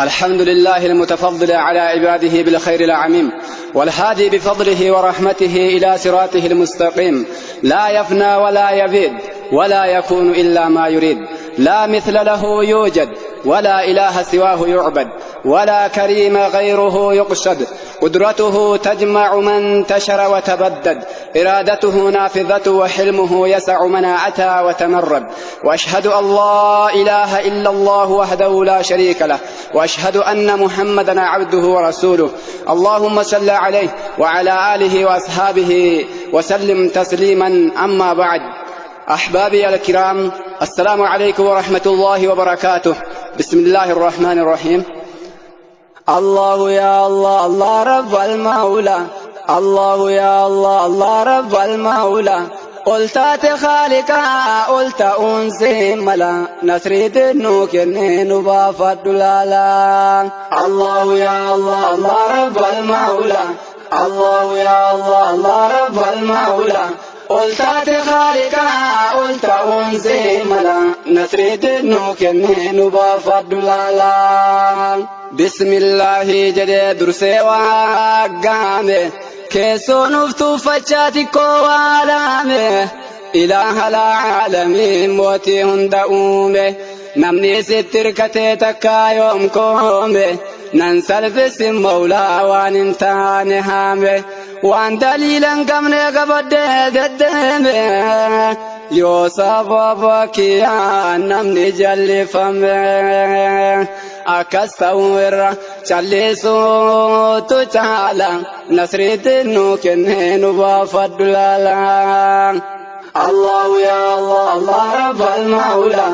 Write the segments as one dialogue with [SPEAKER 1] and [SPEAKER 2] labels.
[SPEAKER 1] الحمد لله المتفضل على عباده بالخير العميم، والهادي بفضله ورحمته إلى صراطه المستقيم، لا يفنى ولا يبيد ولا يكون إلا ما يريد، لا مثل له يوجد ولا إله سواه يعبد، ولا كريم غيره يقصد، قدرته تجمع من انتشر وتبدد، إرادته نافذة وحلمه يسع من عتى وتمرد، وأشهد أن لا إله إلا الله وحده لا شريك له، وأشهد أن محمدا عبده ورسوله، اللهم صل عليه وعلى آله وأصحابه وسلم تسليما. أما بعد، أحبابي الكرام، السلام عليكم ورحمة الله وبركاته. بسم الله الرحمن الرحيم. الله يا الله الله رب المولى، الله يا الله الله رب المولى، قلت خالقا قلت أنزي ملا نسريد نوكنين وبافد لالا. الله يا الله الله رب المولى، الله يا الله الله رب المولى، قلت خالقا قلت أنزي ملا نسريد نوكنين وبافد لالا. بسم الله جدي درسي وقامي كيسو نفتو فجاتي كوالامي إله العالمين موتي هندؤومي نمني ستر كتيتك يوم كومي ننسل باسم مولا وانتاني هامي وان دليلا قمني قبدي قدمي يوسف أبوكي نمني جلي فمي أكستور جلسو تجالا نسريت نوكنين وبفضل لالا. الله يا الله الله رب المولى،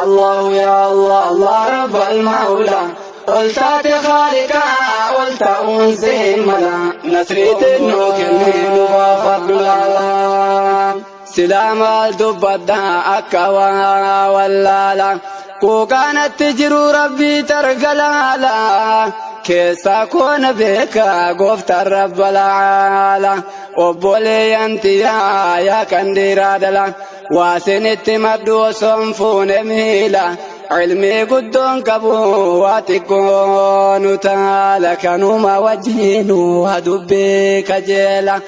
[SPEAKER 1] الله يا الله الله رب المولى، قلت خالقا قلت أنزي ملا نسريت نوكنين وبفضل لالا. سلام الدبدا أكوا ولالا كوكانت تجرو ربي ترقلالا كيسا كون بك قفت الرب العالى وبولي انت يا كنديرا دلا واسنت مدو صنفون ميلا علمي قدون كبو واتكون تعالى كانوا ما وجهينو هدبك جيلا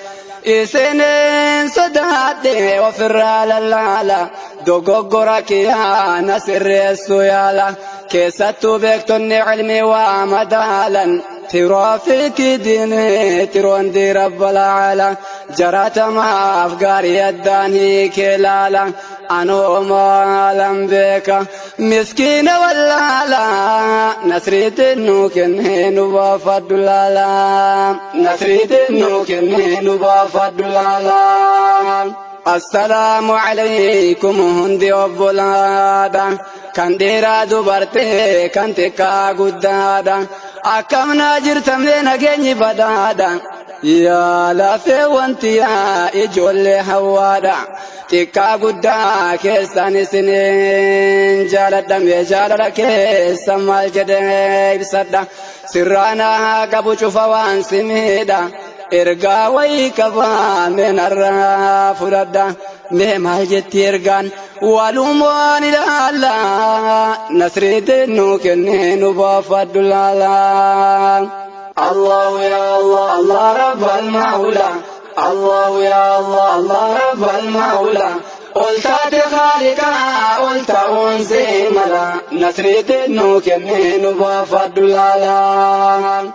[SPEAKER 1] إسنين صداتي وفر لالا دوغورك يا نسر السيالة كيستو بيكتني علمي ومدالا ترافيك ديني ترون دي رب العالى جرات ما أفقار يداني كلالا أنو مالا بك مسكين ولا لا نسريت نوكنين وفضل لا نسريت نوكنين وفضل لا. السلام عليكم هندي وبلادا كان ديرا دبرتي كان تكا قدادا أكم ناجر تملينا جيني بدادا يا لافي وانتي يا إجولي هوادا تكا قدا كيساني سنين جالدا ميجالا كيسا مال بسدا سرانا قبو شوفوان سميدا إرقا ويكفا من الرافردا مهما جت إرقان والومان لالا نسريد نوكنين وبفضل لالا. الله يا الله الله رب المولى، الله يا الله الله رب المولى، قلت خالقا قلت أنزي ملا نسريد نوكنين وبفضل لالا.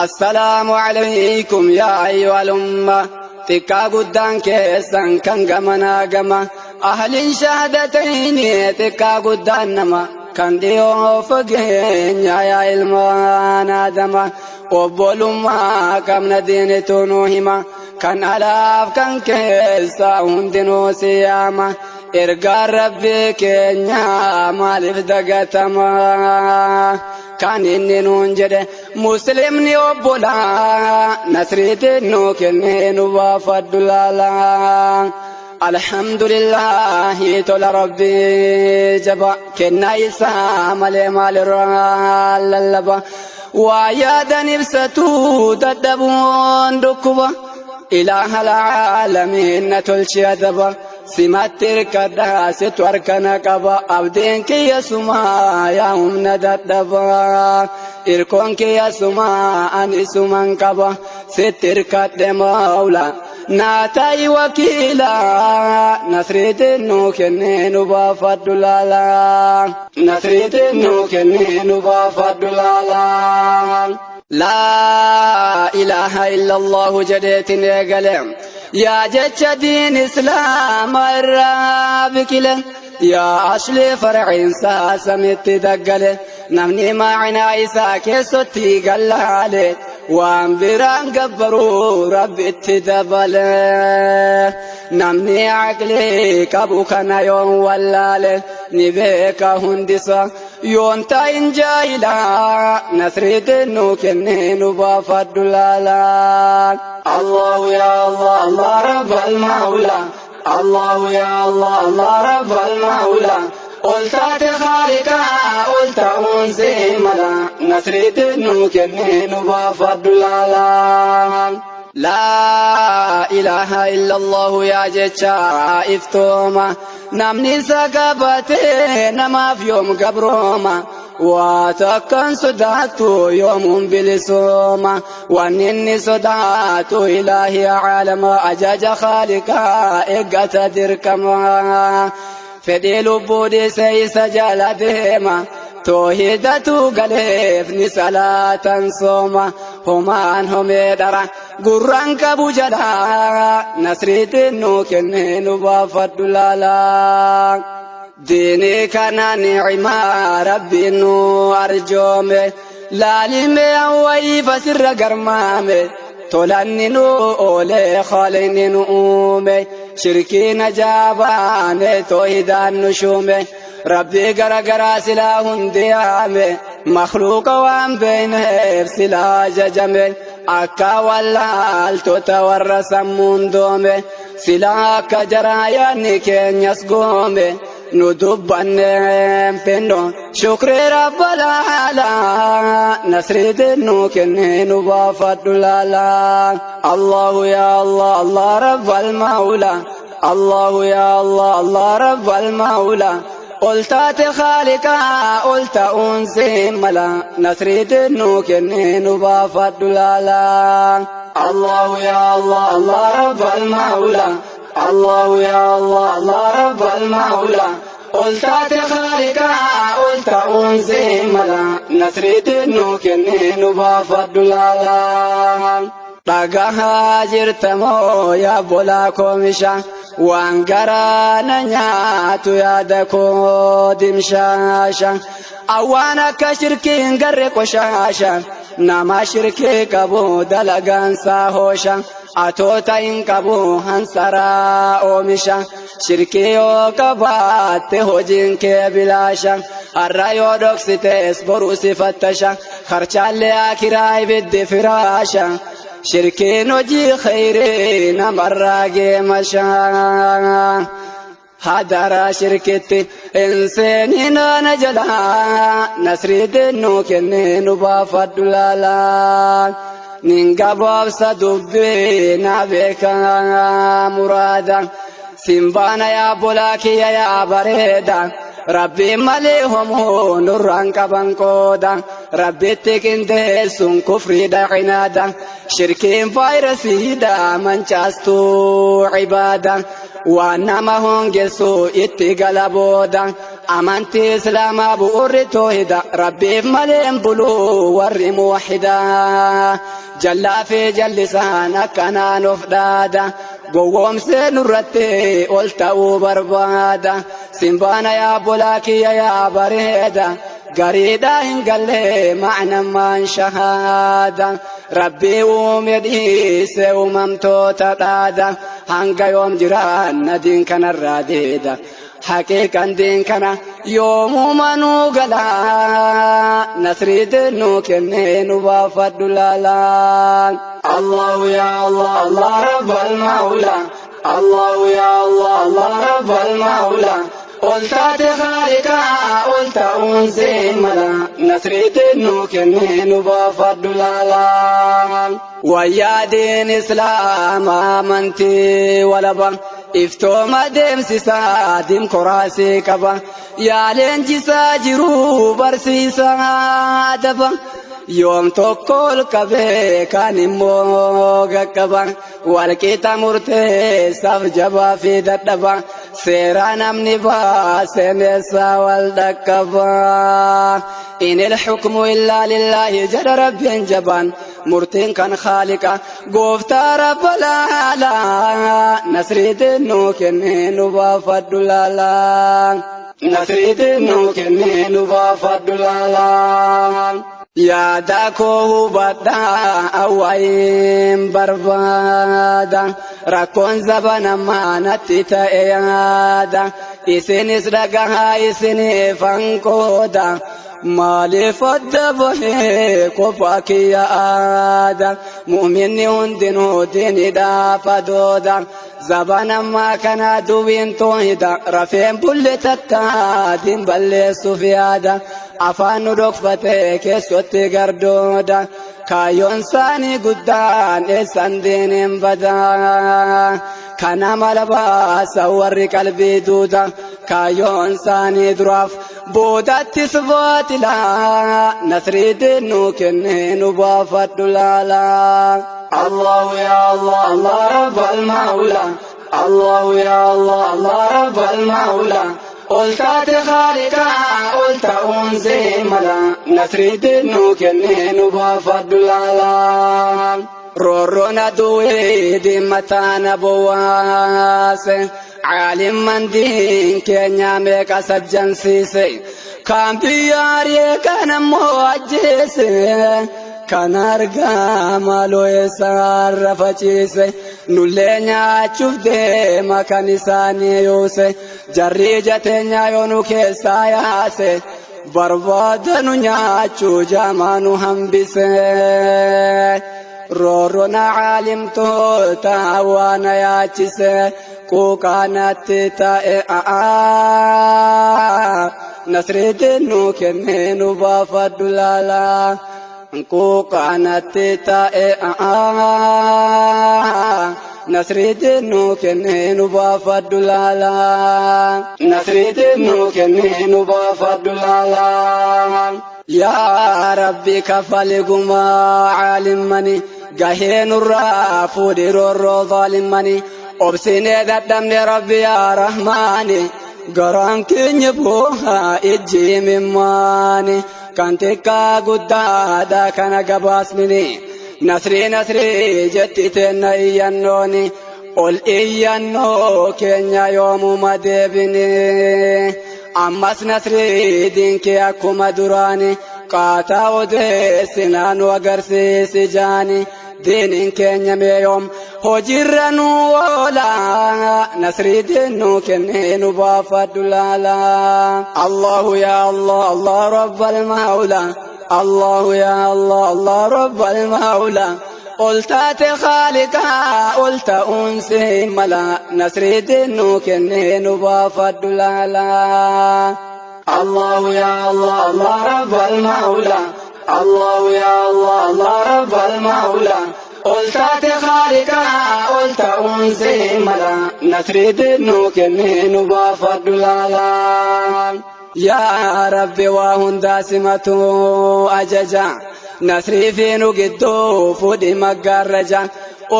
[SPEAKER 1] السلام عليكم يا أيها الأمة تكا قدان كيسان كان قمنا قما أهل شهادتين تكا قدان نما كان ديو فقين يا علمان آدما وبولما كم ندين تنوهما كان ألاف كان كيسا هندنو سياما إرقى ربي كينيا مالف دقتما كان إني نونجد مسلم نيوبولا نسريت نوكنين وفضل لا. الحمد لله تول ربي جبا كنا يسام مال اللبا ويا دنبستو تدبون دكبا إله العالمين تلشي أدبا Simatti hirkadhaa situ harkana qaba. Abdiin kiyya sumaa yaa humna dadhabaa. Irkoon kiyya sumaa ani suman qaba. Sitti hirkadhe mawla. Naa ta'i wakiila. Nasriitiin nuu kennee nu baafadhu laala. Nasriitiin nuu kennee nu baafadhu laala. Laa ilaaha illallahu jedheetin eegale. Yaa jecha diin islaamaa irraa biqile. Yaa asli farciinsaa samitti daggale. Namni macinaa isaa keessatti gallaale. Waan biraan gabbaruu rabbitti dabale. Namni aqlii qabu kana yoon wallaale ni beeka hundisa. Yoon ta'in jaahila nasriitiin nu kennee nu baafadhu laala. Allahu ya Allah Allah rabbal mawla. Allahu ya Allah Allah rabbal mawla. Ol taate khaaliqaa ol ta'uun seemala nasriitiin nu kennee nu baafadhu laala. Laa ilaaha illallahu yaa jecha iftooma namni isa qabatee namaaf yoom gabrooma. Waa takkan sodaattu yoomuun bilisooma waan inni sodaatu ilaahi caalama ajaja khaaliqaa eeggata dirqama. Fedhii lubbuu dhiise isa jala deema. Toohidatu galeef ni salaatan sooma. Homaan homee dhara gurraan qabu jala. Nasriitiin nu kennee nu baafadhu laala. Diinii kana ni'imaa rabbiin nu arjoome. Laalimee awwayiifa sirra garmaame. Tolanni nu oolee khaliqni nu uume. Shirkiin ajaabaane toohidaan nu shuume. Rabbii garagaraa silaa hundi yaame. Makhluuqa waan beeyneef silaa jajame. Akka wallaaltota warra sammuun doome. Silaa akka jaraa yaadni keenyas goome. Nu dubbanneen finno shukrii rabba laala. Nasriitiin nu kennee nu baafadhu laala. Allahu ya Allah Allah rabbal mawla. Allahu ya Allah Allah rabbal mawla. Ol taate khaaliqaa ol ta'uun seemala nasriitiin nu kennee nu baafadhu laala. Allahu ya Allah Allah rabbal mawla. Allahu ya Allah Allah rabbal mawla. Ol taate khaaliqaa ol ta'uun seemala nasriitiin nu kennee nu baafadhu laala. Dhagahaa jirtamoo yaa bolaa koomisha waan garaa na nyaatu yaada koo dimshaasha. Awwaan akka shirkii hin garre qoshaasha nama shirkii qabu dalagaan hoosha. Atoota hin qabu hansaraa oomisha. Shirkii yoo qabaatte hojiin kee bilaasha. Har'a yoo dhoksitees boru si fattasha. Harchaallee akiraa ibiddi firaasha. Shirkiin hojii khayrii namarraa geemasha. Hadara shirkitti hin seenin ana jalaa. Nasriitiin nu kennee nu baafadhu laala. Nin gabaabsa dubbii na beekaa muraada. Simbaana yaa bolaa kiyya yaa bareeda. Rabbiin malee homuu nurraan qaban qooda. Rabbitti qindeessuun kufriidha cinaada. Shirkiin vaayirasiidha mancaastuu cibaada. Waan nama hongessu itti gala booda. Amantii islaamaa bu'uurri toohida. Rabbiif malee hin buluu warri muwahida. Jallaa fi jallisaan akkanaan of dhaada. Gowwoomsee nurratti ol ta'uu barbaada. Simbaana yaa bolaa kiyya yaa bareeda. Gariidha hin galle macnammaan shahaada. Rabbii uume dhiise uumamtoota dhaada. Hanga yoom jiraanna diin kanarraa deeda. Haqiiqan diin kana yoomuma nuu gala. Nasriitiin nuu kennee nu baafadhu laala. Allahu ya Allah Allah rabbal mawla. Allahu ya Allah Allah rabbal mawla. Ol taate khaaliqaa ol ta'uun seemala nasriitiin nu kennee nu baafadhu laala. Wayyaa diin islaamaa amantii walaba. Iftooma deemsisaa dimokiraasii qaba. Yaa leenjisaa jiruu barsiisaa daba. Yoom tokko ol qabee kaan immoo qaqqaba. Walqixa murteessaaf jabaa fi dadhaba. Seera namni baasee meessaa wal dhaqqaba. Inil hukmu illaa lillaahi jedha rabbiin jabaan. Murtiin kan khaaliqa gooftaa rabba laalaa. Nasriitiin nuu kennee nu baafadhu laalaa. Nasriitiin nuu kennee nu baafadhu laalaa. Yaada koo hubadhaa awwaayin barbaada. Rakkoon zabana natti ta'e yaada. Isinis dhagahaa isiniif hanqooda. Maaliif adda bahee kophaa kiyya aada? Mu'minni hundinuu diinidhaaf adooda. Zabana ammaa kana duwwiin toohida. Rafeen bulle takka diin balleessuuf yaada. Afaan nu dhokfatee keessotti gardooda. Kaayyoon isaanii guddaan eessan diiniin badaa. Kana mala baasa warri qalbii duuda. Kaayyoon isaanii duraaf boodattis baatilaa. Nasriitiin nuu kennee nu baafadhu laalaa. Allahu ya Allah Allah rabbal maula. Allahu ya Allah Allah rabbal maula. Ol taate khaaliqaa ol ta'uun mala. Nasriitiin nuu kennee nu baafadhu laalaa. Roorroon aduwwee diimataa na bowwaase. Caalimman diin keenya meeqa sajjansiise. Kan biyya ari'ee kan ammoo ajjeese. Kan argaa maaloo eessarra faciise. Nullee nyaachuuf deema kan isaanii yoose. Jarri ija teenyaa yoo nu keessaa yaase. Barbaada nu nyaachuu jaamaa nu hambise. Roorroon caalimtoota waan yaachise. Quuqaanatti ta'e Nasriitiin nu kennee nu baafadhu laalaa. Quuqaanatti ta'e Nasriitiin nu kennee nu baafadhu laalaa. Nasriitiin nu kennee nu baafadhu laalaa. Yaa Rabbi kafali gumaa caalimmani. Gahee nurraa fuudhi roorroo zaalimmani. Obsinee dadhabne Rabbi yaa Rahmaani. Garaan keenya boohaa ijji mimmaani. Kan xiqqaa guddaadha kana gabaasnini. Nasrii nasrii jetti teenna iyyannooni. Ol iyyannoo keenya yoomuma deebini. Ammas nasrii diinkee akkuma duraani. Qaataa odeessinaa nu agarsiisi jaani. Diiniin keenya mee yoom hojiirra nu oola. Nasrii diin nu kennee nu baafadhu laalaa. Allahu ya Allah Allah rabbal maula. Allahu ya Allah Allah rabbal maula. Ol taate khaaliqaa ol ta'uun si mala. Nasrii diin nu kennee nu baafadhu laalaa. Allahu ya Allah Allah rabbal maula. Allahu ya Allah Allah rabbal maula. Ol taate khaaliqaa ol ta'uun si mala. Nasriitiin nu kennee nu baafadhu laalaa. Yaa Rabbi waa hundaa simatu ajaja. Nasrii fi nu gidduu fuudhi maggaarraja.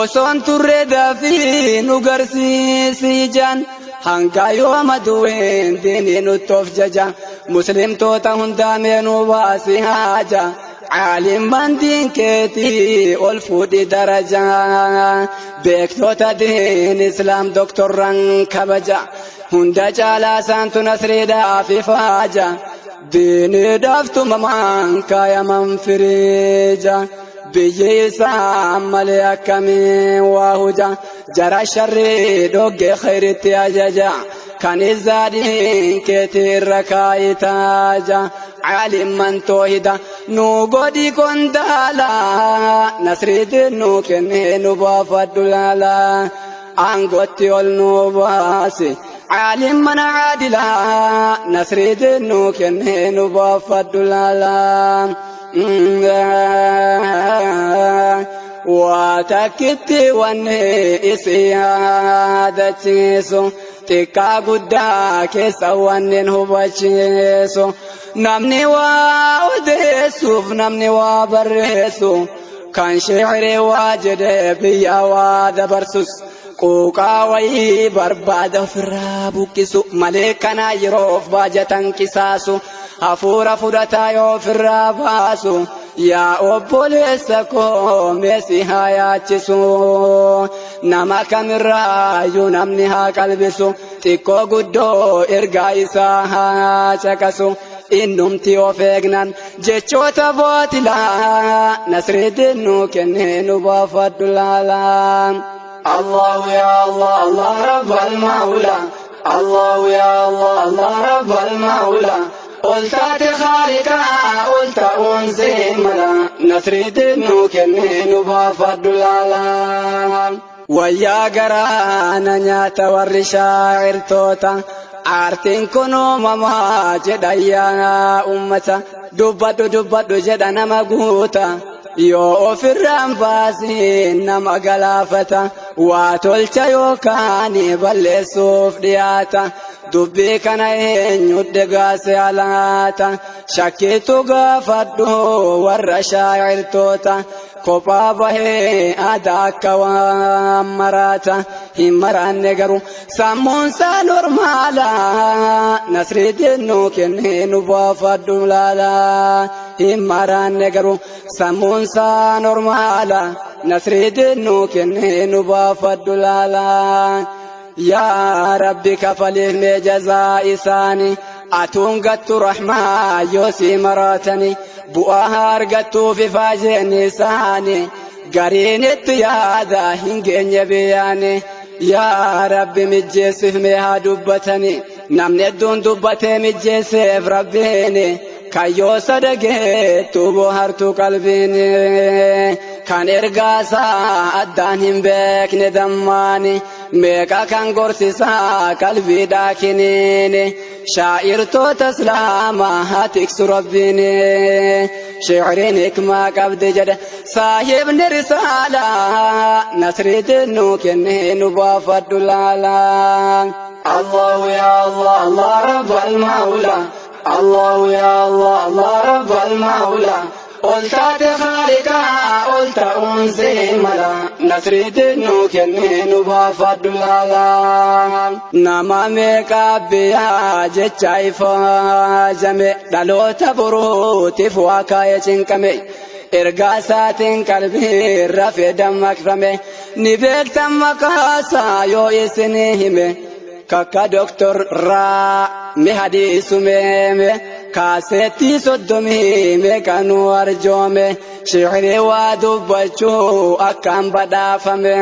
[SPEAKER 1] Osoon turre dafii nu garsiisi ijaan. Hanga yooma duwween diinii nutti of jaja. Muslimtoota hundaa mee nu baasi haaja. Caalimman diin keetii ol fuudhi darajaa. Beektota diin islaam doktorran kabaja. Hunda caalaa saantu nasriidhaaf ifaaja. Diiniidhaaf tumamaan kaayaman firiija. Biyyi isaa malee akkamiin waa huja. Jara sharrii dhoggee khayritti ajaja. Kan izzaadhiin keetii irra kaayitaaja. Caalimman toohida nu godhi kondaala. Nasriitiin nu kennee nu baafadhu laala. Aangootti ol nu baasi. Caalimman caadilaa. Nasriitiin nu kennee nu baafadhu laala. Waa takkitti wanni isii yaadachiisu xiqqaa guddaa keessa wanneen hubachiisu namni waa odeessuuf namni waa barreessu kan shi'rii waa jedhee biyya waa dabarsus quuqaa wayii barbaada ofirraa buqqisu malee kanaa yeroof baajatan qisaasu hafuura fudhataa yoo ofirraa baasu yaa obboleessa koo meesii haa yaachisu nama kamirraayyuu namni haa qalbisu xiqqoo guddoo ergaa isaa haa caqasu innumti of eegnan jechoota bootilaa Nasriidiin nu kennee nu baafadhu laalaa. الله يا الله الله رب المولى الله يا الله الله رب المولى قلت خالقا قلت أنزل ملا نسريد نوكنين بافد لالا ويا قرانا نياتا والرشاعر توتا aartiin kun uumamaa jedha yaa ummata dubbadhu dubbadhu jedha nama guuta yoo ofirraan baasiin nama galaafata waa tolcha yookaan balleessuuf dhiyaata dubbii kana eenyutti gaase alaata shakkiitu gaafadhu warra shaacirtoota kophaa bahee aadaa akka waan maraata hin maraanne garuu sammuunsaa normaala Nasriidiin nu kennee nu baafadhu laala hin maraanne garuu sammuunsaa normaala Nasriidiin nu kennee nu baafadhu laala yaa rabbi kafaliif mee jazaa isaanii atuun gattu rahmaa yoo si maraatani bu'aa argattuuf ifaajeen isaanii gariin itti yaada hin geenye biyyaani yaa rabbi mijjeessiif mee haa dubbatani namni hedduun dubbatee mijjeesseef rabbiin kayyoo sadageettu bohaartuu qalbiin kan ergaasaa addaan hin beekne dammaani meeqa kan gorsisaa qalbiidhaa kiniini shaa'irtoota islaamaa haa tiksu rabbiin shi'riin hikmaa qabdi jedhe saahibni risaalaa Nasriidiin nu kennee nu baafadhu laalaa. الله يا الله الله رب المولى الله يا الله الله رب المولى قلت خالقا قلت أنزل ملا نسريد نوكني نبافد لالا نما ميكا بيا جتشاي فاجمي دلوتا بروتي فواكا يچنكمي ergaa isaatiin qalbii rafee dammaqfame ni beektan maqaasaa yoo isinii hime kakka doktor raa mi hadiisu meeme kaaseettii 30 meeqanuu arjoome shi'rii waa dubbachuu akkaan badhaafame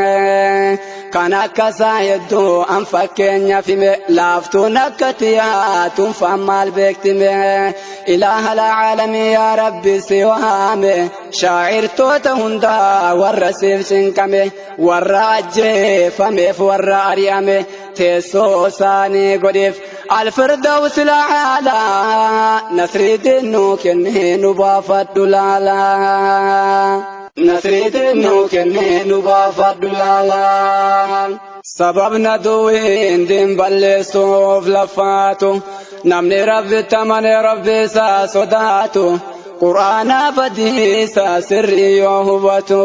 [SPEAKER 1] kan akkasaa hedduu an fakkeenyaaf hime laaftuun akka tiyaatuun faan maal beektime ilaaha lacaalamii yaa rabbi si waame shaacirtoota hundaa warra siif cinqame warra ajjeefameef warra ari'ame teessoo isaanii godheef alfirdaws lacaalaa Nasriidiin nu kennee nu baafadhu laalaa Nasriidiin nu kennee nu baafadhu laalaa sababna duwwiin diin balleessuuf lafaatu namni rabbitti amane rabbi isaa sodaatu qur'aana badiisa sirrii yoo hubatu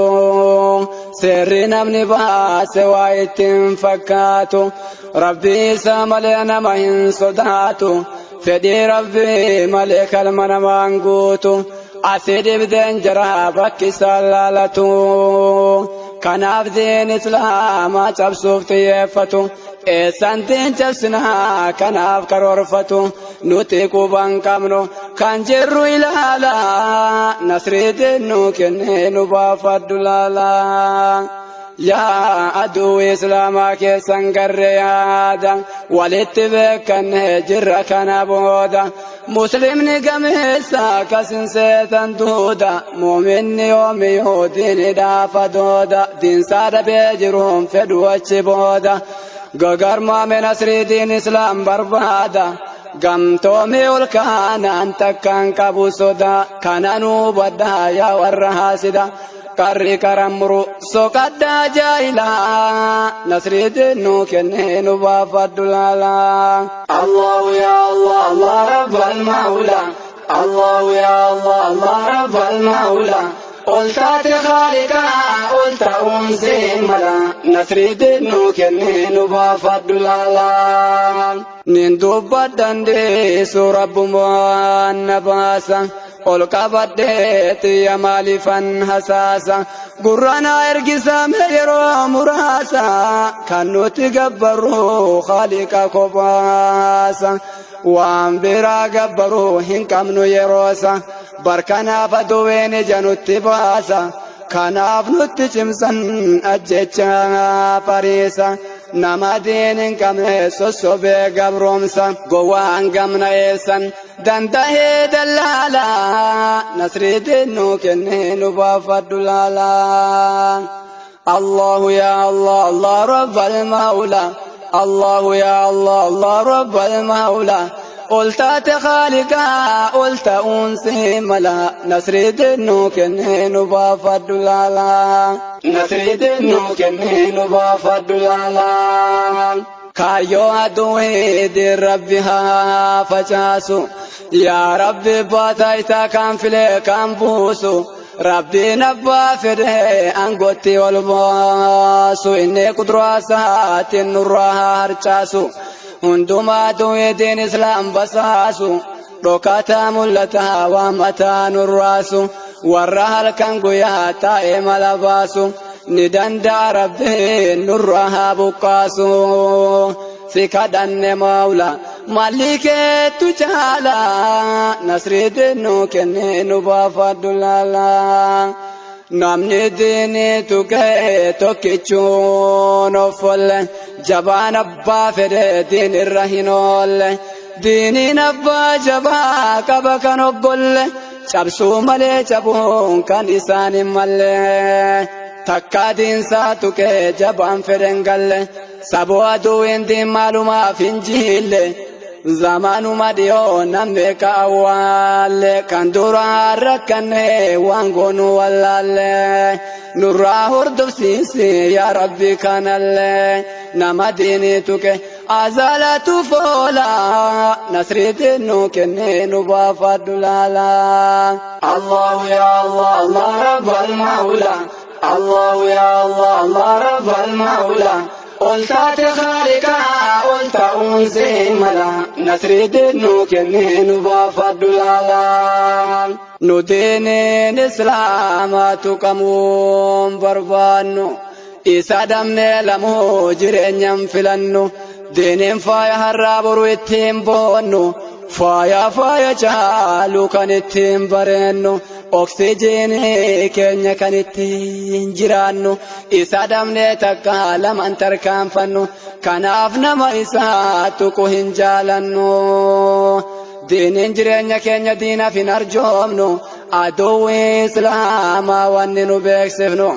[SPEAKER 1] sirri namni baase waa ittiin fakkaatu rabbi isaa malee nama hin sodaatu fedhii rabbii malee kalma namaan guutu asii dhibdeen jira bakki isaan laalatu kanaaf diin islaamaa cabsuuf xiyyeeffatu eessan diin cabsinaa kanaaf karoorfatu nuti quban qabnu kan jirru ilaala Nasriidiin nu kennee nu baafadhu laala yaa aduu islaamaa keessan garree yaada walitti beekanne jirra kana booda muslimni gameessa akkasin seetan duuda muuminni yoomiyyuu diini dhaafa dooda diinsaa dhabee jiruun fedhu achi booda gagarmaame Nasriidiin islaam barbaada gamtoomii ol kaanaan takkaan qabu soda kananuu baddaa yaa warra haasida. Qarri karamuru soqaddaa jaahilaa nasriitiin nu kennee nu baafadhu laalaa. Allahu ya Allah Allah rabbal maula Allahu ya Allah Allah rabbal maula Oltaate khaaliqaa ol ta'uun siin mala nasriitiin nu kennee nu baafadhu laalaa. Nin dubbadhan deessu rabbumaan na baasa. Ol qabadhee xiyya maaliifan hasaasa gurranaa ergisame yeroo muraasa kan nuti gabbarru khaaliqa kophaasa waan biraa gabbarru hin qabnu yeroosa barkanaaf aduwween ija nutti baasa kanaaf nutti cimsan ajjecha fariisa nama diin hin qabne sossobee gabroomsa gowwaan gamna eessan dandahee dallaala nasriitiin nu kennee nu baafadhu laala. Allahu ya Allah Allah rabbal maula Allahu ya Allah Allah rabbal maula Oltaate khaaliqaa ol ta'uun si mala nasriitiin nu kennee nu baafadhu laala. Nasriitiin nu kennee nu baafadhu laala. Kaayyoo aduwwee rabbi haa facaasu yaa rabbi baataayitaa kan filee kan buusu rabbiin abbaa fedhee aangootti ol baasu inni kuduraa isaatiin nurraa haa harcaasu. Hundumaa aduwweetiin islaam basaasu dhokataa mul'ataa waan mataa nurraasu warra halkan guyyaa taa'ee mala baasu ni danda'a rabbiin nurraa haa buqqaasu. Si kadhanne maula malli keettu caala nasriitiin nu kennee nu baafadhu laala. Namni diinii tuqee tokkichuun of olle jabaan abbaa fedhe diin irra hin oolle diiniin abbaa jabaa qaba kan oggolle cabsuu malee cabuun kan isaan hin malle takkaa diinsaa tuqee jabaan fedhen galle saboo aduun diin maalumaaf hin jiille zamanuma dhiyoo namni ka awwaalle kan duraan rakkanne waan goonu wallaalle nurraa hordofsiisi yaa rabbi kanallee nama diinii tuqe azalatu foola nasriitiin nu kennee nu baafadhu laala. Allahu ya Allah Allah rabbal maula Allahu ya Allah Allah rabbal maula Oltaate khaaliqaa ol ta'uun siin mala nasriitiin nu kennee nu baafadhu laala. Nu diiniin islaamaa tuqamuun barbaannu isa dhabnee lamuu jireenyan filannu diiniin faaya har'aa boru ittiin boonnu faaya faaya caalu kan ittiin bareennu oksijiinii keenya kan ittiin jiraannu isa dhabnee takka lamaan tarkaanfannu kanaaf nama isaa tuqu hin jaalannu. Diiniin jireenya keenya diinaaf hin arjoomnu aduwwi islaamaa wanni nu beeksifnu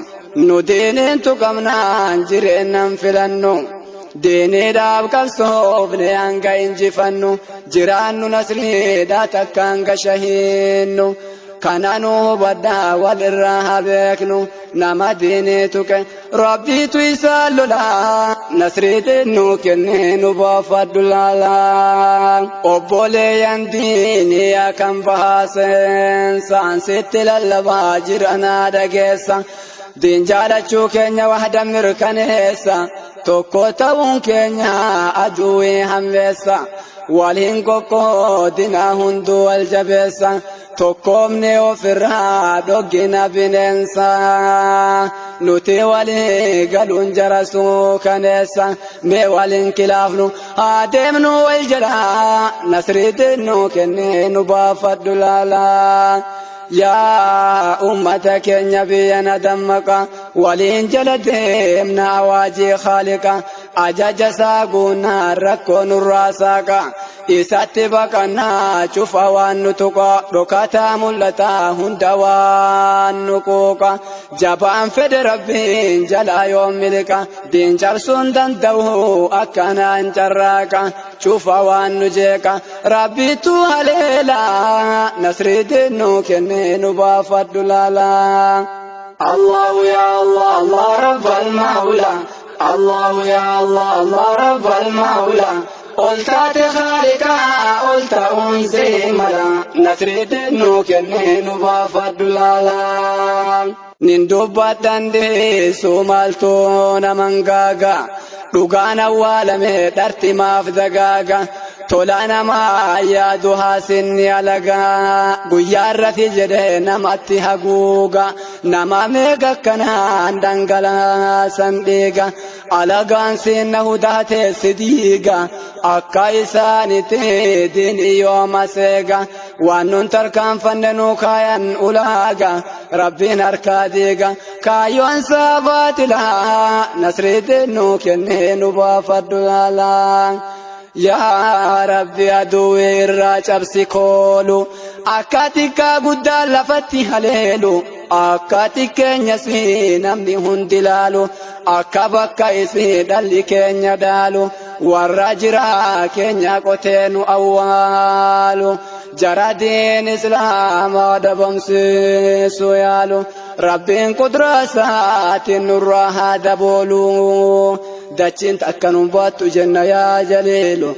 [SPEAKER 1] nu diiniin tuqamnaan jireenyan filannu. Diiniidhaaf qabsoofne hanga injifannu jiraannu nasriidha takka hanga shahiinnu. Kana nu hubadhaa walirraa haa beeknu nama diinii tuqe rabbiitu isa lola nasriitiin nu kennee nu baafadhu laala. Obboleeyyan diinii akkam bahaaseensa ansitti lallabaa jiranaa dhageessa. Diin jaalachuu keenya wahda mirkaneessa tokko ta'uun keenya aduwwii hammeessa. Wal hin qoqqoodinaa hunduu wal jabeessa tokkoomne ofirraa dhoggina bineensa. Nuti walii galuun jarasuu kaneessa mee waliin kilaafnu haa deemnu wal jalaa nasriitiin nu kennee nu baafadhu laala. Yaa ummata keenya biyya na dammaqa waliin jala deemna awaajii khaaliqa ajaja isaa guunnaa rakkoo nurraa saaqa isatti baqannaa cufa waan nu tuqa dhokataa mul'ataa hunda waan nu quuqa jabaan fedhe rabbiin jalaa yoom miliqa diin cabsuun danda'u akkanaan carraaqa cufa waan nu jeeqa rabbitu haleela nasriitiin nu kennee nu baafadhu laala. الله يا الله الله رب المولى الله يا الله الله رب المولى قلت خالقا قلت أنزي ملا نسرد نوكنين بافد لالا. Nin dubbadhan dhiisu maaltu naman gaaga, dhugaan awwaalame dharti maaf dagaaga, tola namaa yaadu haasinni alagaa, guyyaarrati jedhe namatti haguuga, nama meeqa akkanaan dhangalaasan dhiiga, alagaan sinna hudaatee si diiga, akka isaanitti diini yooma seega, waan nun tarkaanfanne nu kaayan ulaaga, rabbiin harkaa diiga, kaayyoon isaa baatilaa, nasriitiin nu kennee nu baafadhu laalaa. Yaa Rabbi, aduu irraa cabsi koolu, akka xiqqaa guddaa lafatti haleelu, akka xiqqeenya si namni hundi laalu, akka bakka isii dhalli keenya dhaalu, warra jiraa keenya qotee nu awwaalu, jara diin islaamaa dhabamsiisu yaalu, Rabbiin qudraa isaatiin nurraa haa daboolu. Dachiin takka nu baattu jenna yaa jaliilu,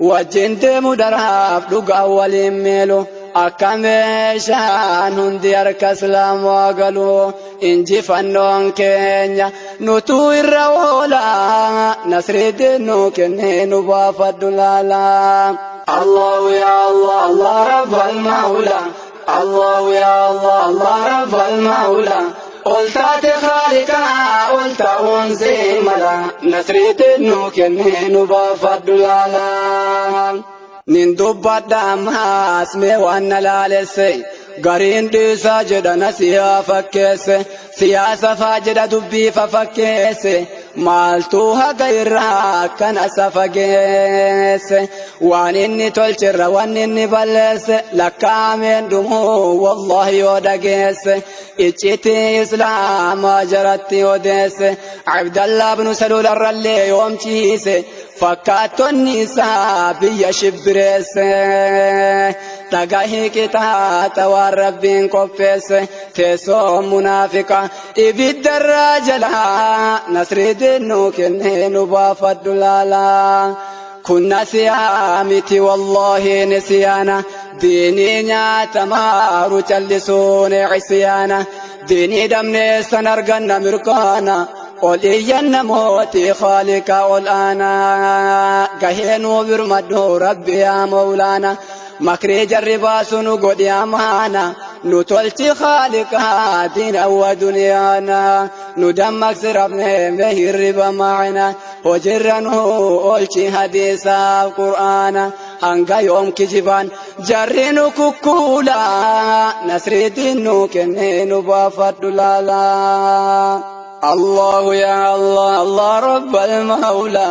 [SPEAKER 1] wajjin deemu daraaf dhugaa waliin miilu, akka meeshaan hundi harka islaamaa galu, injifannoon keenya nutuu irra oola, nasriitiin nu kennee nu baafadhu laalaa. الله يا الله الله رب المولى الله يا الله الله رب المولى قلت خالقا قلت أنزي ملا نسريت نوكنين بافد لالا. Nin dubbadha ammaas mee waan na laalesse, gariin dhiisaa jedha na siyaa fakkeesse, siyaasa faa jedha dubbii fa fakkeesse, maaltu haga irraa akkana isa fageesse, waan inni tolcherra waan inni balleesse lakkaa'ameen dhumuu wallahi yoo dhageesse, iccitii islaamaa jaratti odeesse, Abdallaa ibnu Saluul irrallee yoomchiise, fakkaattonni isaa biyya shibbireesse, dhagahii qixaaxa waan rabbiin qopheesse, teessoo munaafiqa ibiddarraa jalaa, nasriitiin nu kennee nu baafadhu laalaa. Kun nasiyaa miti wallahi nisiyaana, diinii nyaatamaaru callisuun cisyaana, diinii dhabnee san arganna mirkaana, ol iyyanna mootii khaaliqa ol aanaa, gahee nuu birmadhu rabbi yaa mawlaana, makrii jarri baasu nu godhi amaana, nu tolchi khaaliqaa diina wa duniyaana, nu dammaqsi rabne mee hirriba macna, hojirra nu oolchi hadiisaaf qur'aana, hanga yoom kijibaan jarri nu kukkuula, nasriitiin nu kennee nu baafadhu laalaa. الله يا الله الله رب المولى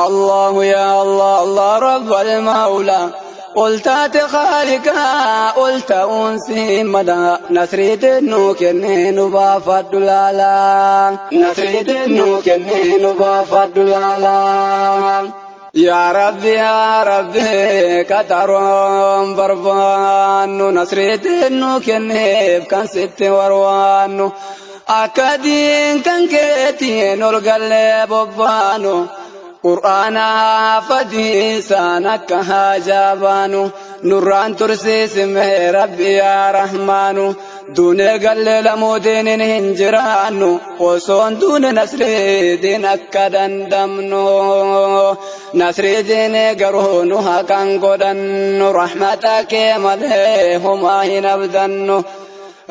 [SPEAKER 1] الله يا الله الله رب المولى قلت خالقا قلت أنسي مدى نسريت نوكنين بافد لالا نسريت نوكنين بافد لالا. يا ربي يا ربي كترون بربانو نسريت نوكنين كان ست وروانو akkadiin kan keetiin ol gallee bobbaanu, qur'aanaa fadiisaan akka haajaa baanu, nurraan tursiisime rabbi yaa rahmaanu, duunee gallee lamuu diinin hin jiraannu, osoon duune nasriidiin akka dandamnu, nasriidiin garuu nu haqan godhannu, rahmata kee malee homaa hin abdannu,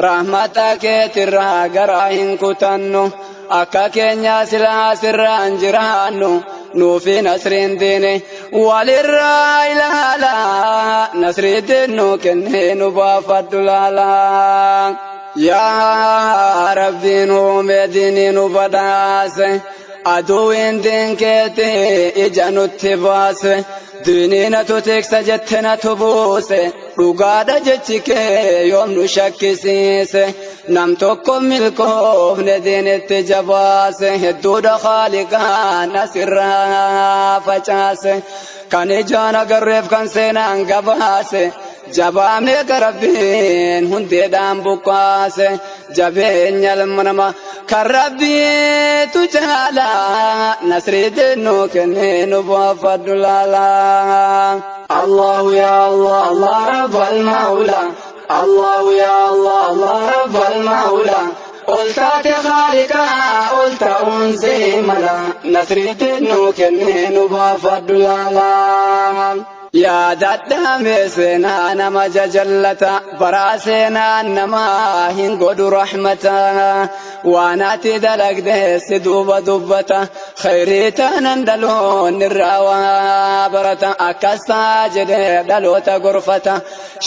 [SPEAKER 1] rahmata keetirraa garaa hin kutannu, akka keenya silaa sirraan jiraannu, nuufi nasriin diine walirraa ilaala, nasriitiin nu kennee nu baafadhu laalaa. Yaa Rabbi, nu meedini nu badhaase, aduwwiin diinkeetti ija nutti baase, diiniinatu tiksa jette natu buuse, dhugaadha jechi kee yoom nu shakkisiise, nam tokko milkoofne diinitti jabaase, hedduudha khaaliqaan asirraa facaase, kan ijaan agarreef kan seenaan gabaase, jabaa meeqa rabbiin hundeedhaan buqqaase. Jabeenya ilma namaa kan rabbiitu jaala nasriitiin nu kennee nu bu'aafadhu laala. Allahu ya Allah Allah rabbal mawla Allahu ya Allah Allah rabbal mawla ol taate khaaliqaa ol ta'uun mala nasriitiin nu kennee nu bu'aafadhu laala. Yaadadhaame seenaa nama jajallata baraa seenaa namaa hin godhu rahmata waan ati dalagde si duuba dubbata khayrii taanan dhaloonni irraa waa barata akkasaa jedhee dhaloota gorfata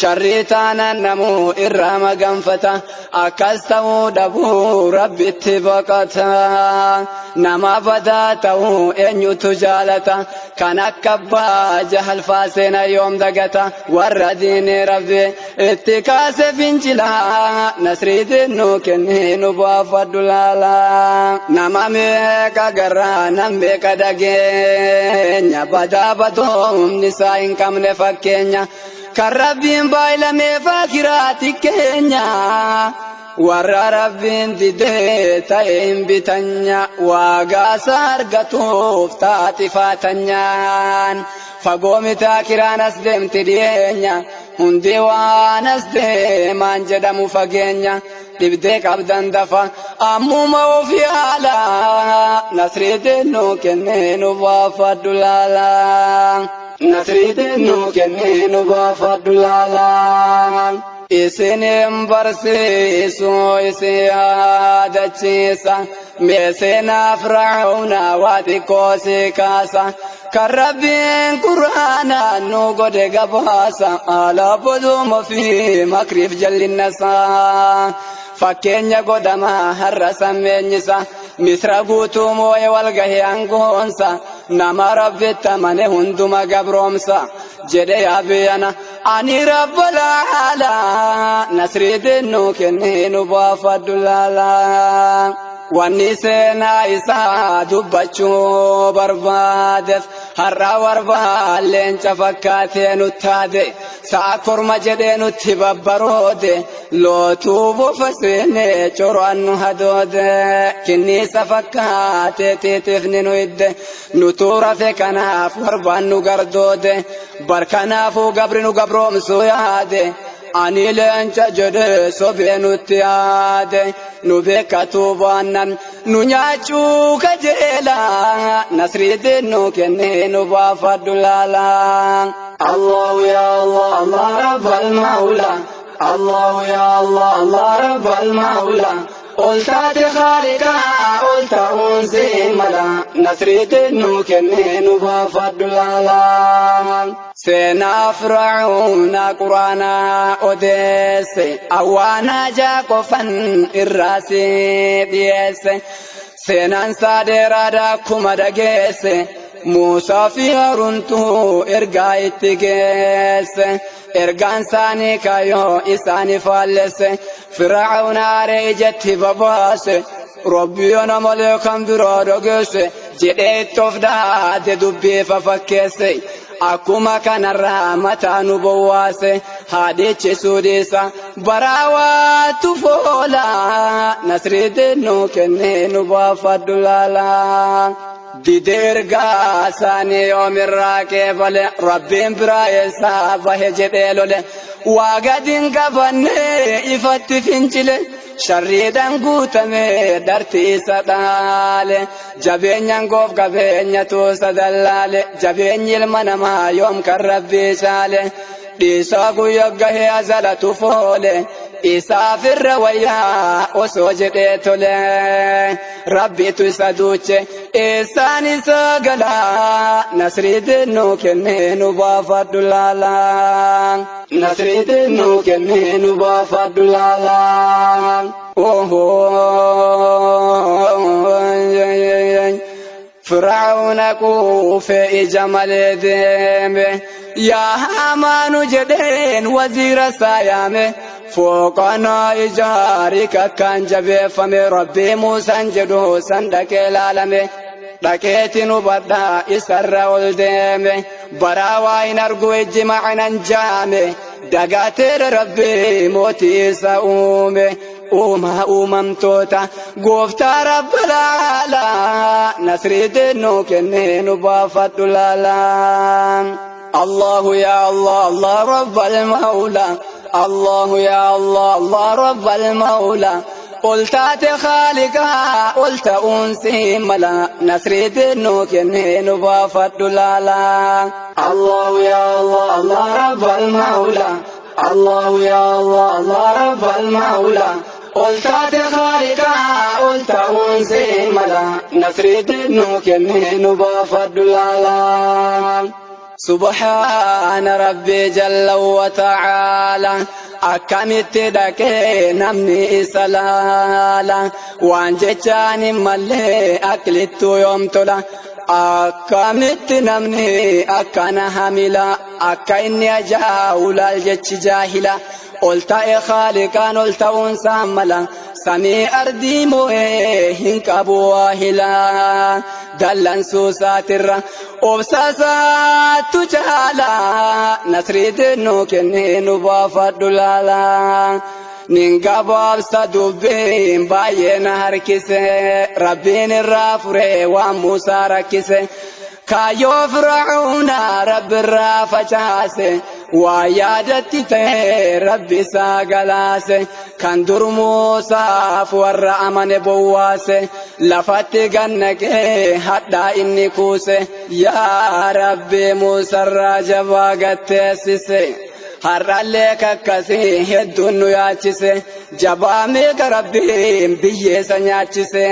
[SPEAKER 1] sharrii taanan namuu irraa maganfata akkas ta'uu dhabuu rabbitti baqata nama badaa ta'uu eenyutu jaalata kan akka abbaa jahalfaa seena yoom dagata warra diinii rabbi itti kaase fincila nasriitiin nu kennee nu bu'aafadhu laala nama meeqa garraa nam meeqa dhageenya badaa badoomni isaa hin qabne fakkeenya kan rabbiin baay'lamee faakiraati keenya. Warra rabbiin didee ta'e hin bitanya waagaasa argatuuf taaxifaatanyaan fagoo mitaa kiraan as deemti dhiyeenya hundi waan as deemaan jedhamu fageenya dhibdee qabdan dafa ammuma of yaala nasriitiin nu kennee nu baafadhu laala. Nasriitiin nu kennee nu baafadhu laala. Isinin barsiisu isin yaadachiisa mee seenaa Fir'aawna waa xiqqoo si kaasa kan rabbiin quraanaan nu godhe gabaasa haala boduuma fi makriif jallinnasaa fakkeenya godhamaa har'a sammeenyisa misra guutuu moo'ee walgahee aangoonsa nama rabbitti amane hunduma gabroomsa jedhe yaabiyana ani rabba laala nasriitiin nu kennee nu baafadhu laala. Wanni seenaa isaa dubbachuu barbaadeef har'a warbaa leenca fakkaatee nutti haade sa'a korma jedhee nutti babbaroode lootuu bofa seenee coraan nu hadoode kinniisa fakkaatee tiitifni nu hidde nutuu rafe kanaaf warbaan nu gardoode barkanaafuu gabri nu gabroomsuu yaade. Ani leenca jedhee sobee nutti yaade nu beekatu baannan nu nyaachuu kajeela nasriitiin nu kennee nu baafadhu laala. Allahu ya Allah Allah rabbal mawla Allahu ya Allah Allah rabbal mawla ol taate khaaliqaa ol ta'uun mala nasriitiin nu kennee nu baafadhu laala. Seenaa Fir'aawna quraanaa odeesse awwaanaa jaaqofan irraa si dhiyeesse seenaan isaa dheeraadha akkuma dhageesse Muusaa fi Haaruntu ergaa itti geesse ergaan isaanii kaayoo isaanii faallesse Fir'aawna aaree ijatti babaase Rabbiyoona malee kan biraa dhageesse jedhee itti of dhaate dubbii fafakkeesse. Akkuma kanarraa mataa nu bowwaase haadhichi suudhiisa baraawaatu foola nasriitiin nu kennee nu baafadhu laala. Didee ergaa isaanii yoomirraa keefale rabbiin biraa eessaa bahe jedhee lole waa gadi hin qabannee ifatti fincile sharriidhaan guutame dharti isa dhaale jabeenyaan goof qabeenya tuusa dallaale jabeenyi ilma namaa yoom kan rabbii caale dhiisaa guyyaa gahee azalatu foole isaaf irra wayyaa osoo jedhee tole rabbitu isa duuche eessaan isa galaa nasriitiin nu kennee nu baafadhu laala. Nasriitiin nu kennee nu baafadhu laala. Fir'aawna kuufee ija malee deeme yaa Haamaanu jedheen waziira isaa yaame fooqanaa ijaarii kakkaan jabeeffame rabbii Muusaan jedhu san dhaqee laalame dhaqeetiin hubadhaa isarra ol deeme baraa waa hin argu ijji macinan jaame dagaateera rabbii mootii isa uume. Uumaa uumamtoota gooftaa rabba laalaa nasriitiin nu kennee nu baafadhu laalaa. Allahu yaa Allah Allah rabbal mawla Allahu yaa Allah Allah rabbal mawla ol taate khaaliqaa ol ta'uun si mala nasriitiin nu kennee nu baafadhu laalaa. Allahu yaa Allah Allah rabbal mawla Allahu yaa Allah Allah rabbal mawla ol taate khaaliqaa ol ta'uun si mala nasriitiin nu kennee nu baafadhu laalaa. Subhaana rabbi jalla wa ta'ala akkamitti dhaqee namni isa laala waan jechaan hin mallee aqlittuu yoom tola akkamitti namni akkana hamila akka inni ajaa'u laal jechi jaahila ol ta'e khaaliqaan ol ta'uun isaan mala samii ardii moo'ee hin qabu waahila dallansuu isaatirra obsa isaatu caala nasriitiin nu kennee nu baafadhu laala. Nin gabaabsa dubbiin baay'ee na harkise rabbiin irraa furee waan Muusaa rakkise kaayyoo Fir'auna rabbi irraa facaase waa yaadatti ta'e rabbi isaa galaase kan dur Muusaaf warra amane bowwaase lafatti gannaqee hadhaa inni kuuse yaa rabbi Muusarraa jabaa gatteessise. Har'allee kakkasii hedduun nu yaachise jabaa meeqa rabbiin biyyeessa nyaachise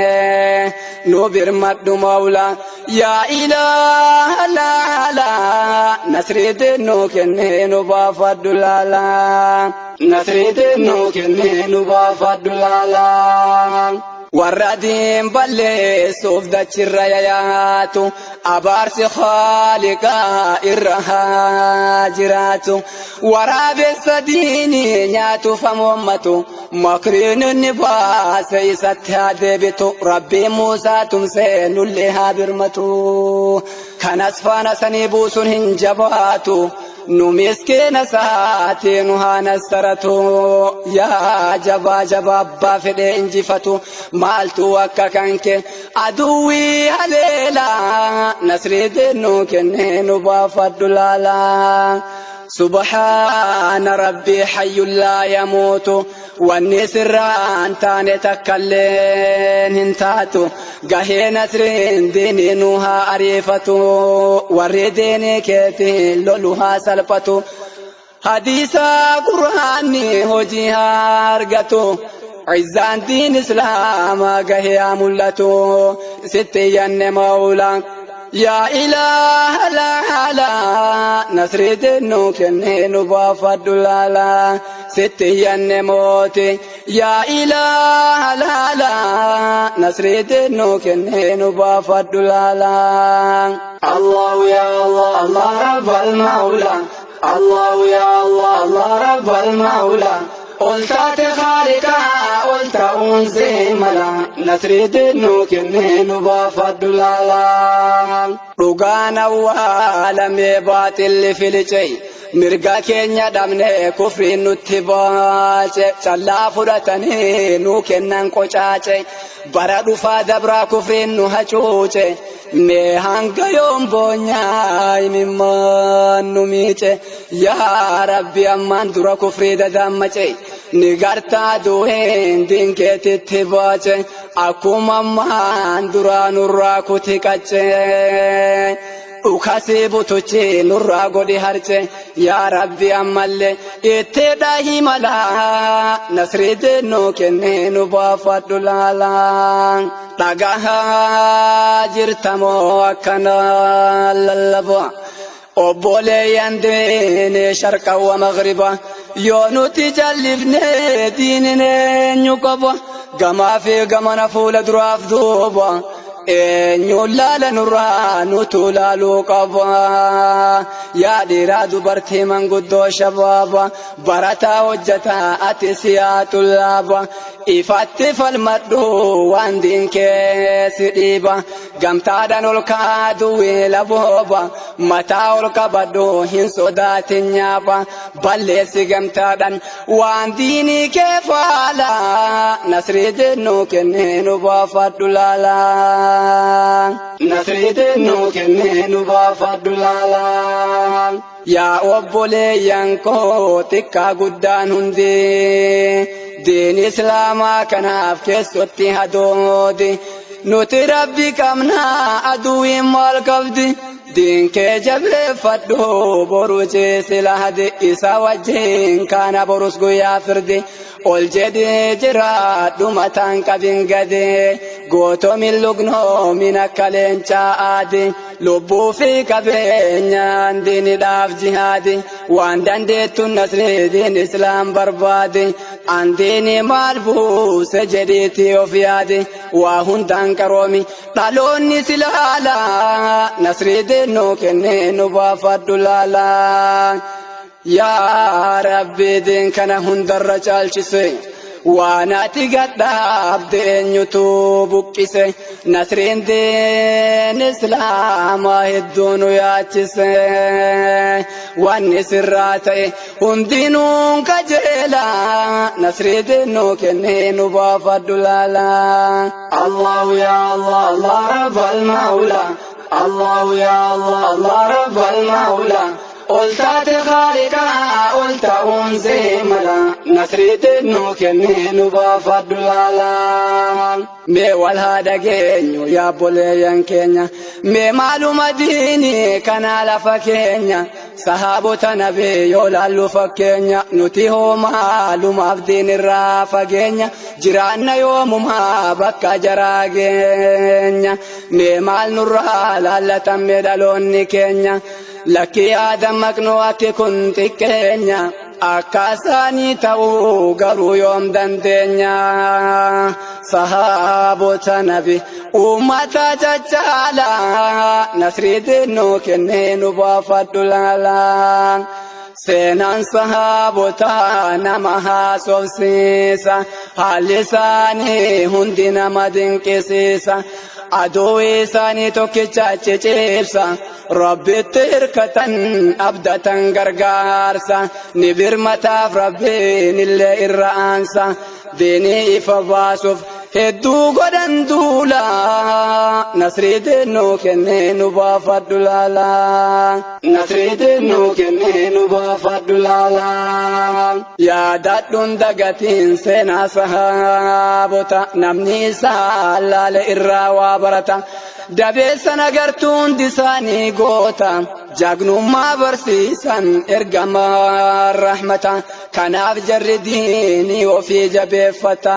[SPEAKER 1] nu birmadhu mawla yaa ilaaha laala nasriitiin nu kennee nu baafadhu laala nasriitiin nu kennee nu baafadhu laala. Warra diin balleessuuf dachirra yayaatu abaarsi khaaliqaa irra haa jiraatu waraabessa diinii nyaatuuf hamoommatu makriin inni baase isatti haa deebitu rabbiin Muusaa tumsee nullee haa birmatu kanas faana sanii buusuun hin jabaatu nu miskiina isaatii nu haa nassaratu yaa jabaa jabaa abbaa fedhee injifatu maaltu akka kanke aduwwii haleela nasriitiin nu kennee nu baafadhu laala. Subhaana rabbii hayyun laa yamuutu wanni sirraan taane takkalleen hin taatu gahee nasriin diinii nu haa ariifatu warri diinii keetiin lolu haa salphatu hadiisa qur'aanni hojii haa argatu izzaan diin islaamaa gahee haa mul'atu sitti yanne mawlaa. Yaa ilaaha laala nasriitiin nu kennee nu baafadhu laala sitti yanne mooti yaa ilaaha laala nasriitiin nu kennee nu baafadhu laala. Allahu yaa Allah Allah rabbal mawla Allahu yaa Allah Allah rabbal mawla ol taate khaaliqaa ol ta'uun si mala nasriitiin nu kennee nu baafadhu laala. Dhugaan awwaalamee baaxilli filice mirga keenya dhabnee kufriin nutti baace callaa fudhatanii nu kennan qocaace bara dhufaa dabraa kufriin nu hacuuce mee hanga yoom boonyaa imimmaan nu miice yaa rabbi ammaan dura kufrii dadaammace ni gartaa du'een diinkeetitti baace akkuma ammaan duraa nurraa kuti qacce dhukasii butuchi nurraa godhi harce yaa rabbi ammallee itti dhahi malaa nasriitiin nu kennee nu baafadhu laala. Dhagahaa jirtamoo akkana lallaba obboleeyyan diinii sharqawwa maghriba yoo nuti jallifnee diinin eenyu qaba gamaa fi gamana fuula duraaf duuba. Eenyuun laala nurraa nutu laaluu qaba. Yaa dhiiraa dubartii manguddoo shabaaba barataa hojjetaa ati siyaa tullaaba. Ifatti falmadhu waan diin keessi dhiiba. Gamtaadhaan ol kaadu weela booba mataa ol qabadhu hin sodaatin nyaaba. Balleessi gamtaadhaan waan diinii kee faala. Nasrii dinnuu kennee nu baafadhu laala. Nasrii dinnuu kennee nu baafadhu laala. Yaa obboleeyyan koo xiqqaa guddaan hundi diin islaamaa kanaaf keessatti hadoodi. Nuti rabbi qabnaa aduwwiin maal qabdi? Diin kee jabeeffadhu boru ceesi lahadi isa wajjin kana borus guyyaa firdi. Ol jedhee jiraadhu mataan qabin gadi gootomin lugnoomin akka leencaa aadi. Lubbuu fi qabeenyaan diinidhaaf jihaadi waan dandeettu nasrii diin islaam barbaadi. An diini maal buuse jedhiitii of yaadi waa hundaan qaroomi dhaloonni si laala. Nasrii diinuu kennee nu baafadhu laala. Yaa Rabbi diin kana hundarra caalchise. Waan ati gadhaabde eenyutu buqqise? Nasriin diin islaamaa hedduu nu yaachise. Wanni sirraa ta'e hundinuun kajeela. Nasrii diinuu kennee nu baafadhu laala. Allahu ya Allah Allah Rabbal Mawla. Allahu ya Allah Allah Rabbal Mawla. Ol taate Khaaliqaa ol ta'uun seemala. Nasrii diinuu kennee nu baafadhu laala. Mee wal haa dhageenyu yaa obboleeyyan keenya. Mee maaluma diinii kana lafa keenya. Sahaabota nabii yoo laallu fakkeenya. Nuti hoo maalumaaf diinirraa fageenya. Jiraanna yoomumaa bakka jaraa geenya. Mee maal nurraa laallatan mee dhaloonni keenya. Lakki yaada maqnoo akki kun xiqqeenya. Akka isaanii ta'uu garuu yoom dandeenya. Sahaabota nabi uummata caccaala. Nasrii diinuu kennee nu baafadhu laala. Seenaan sahaabota nama haasofsiisa. Haalli isaanii hundi nama dinqisiisa. Aduu isaanii tokkicha ciciibsa. Rabbitti hirkatan abdatan gargaarsa. Ni birmataaf rabbiin illee irra aansa. Diinii ifa baasuuf hedduu godhan duula. Nasrii diinuu kennee nu baafadhu laala. Nasrii diinuu kennee nu baafadhu laala. Yaadadhuun dagatiin seenaa sahaabota. Namni isaa laale irraa waa barata. Dabeessa nagartuu hundi isaanii goota. Jagnummaa barsiisan ergamaa rahmata. Kanaaf jarri diinii ofii jabeeffata.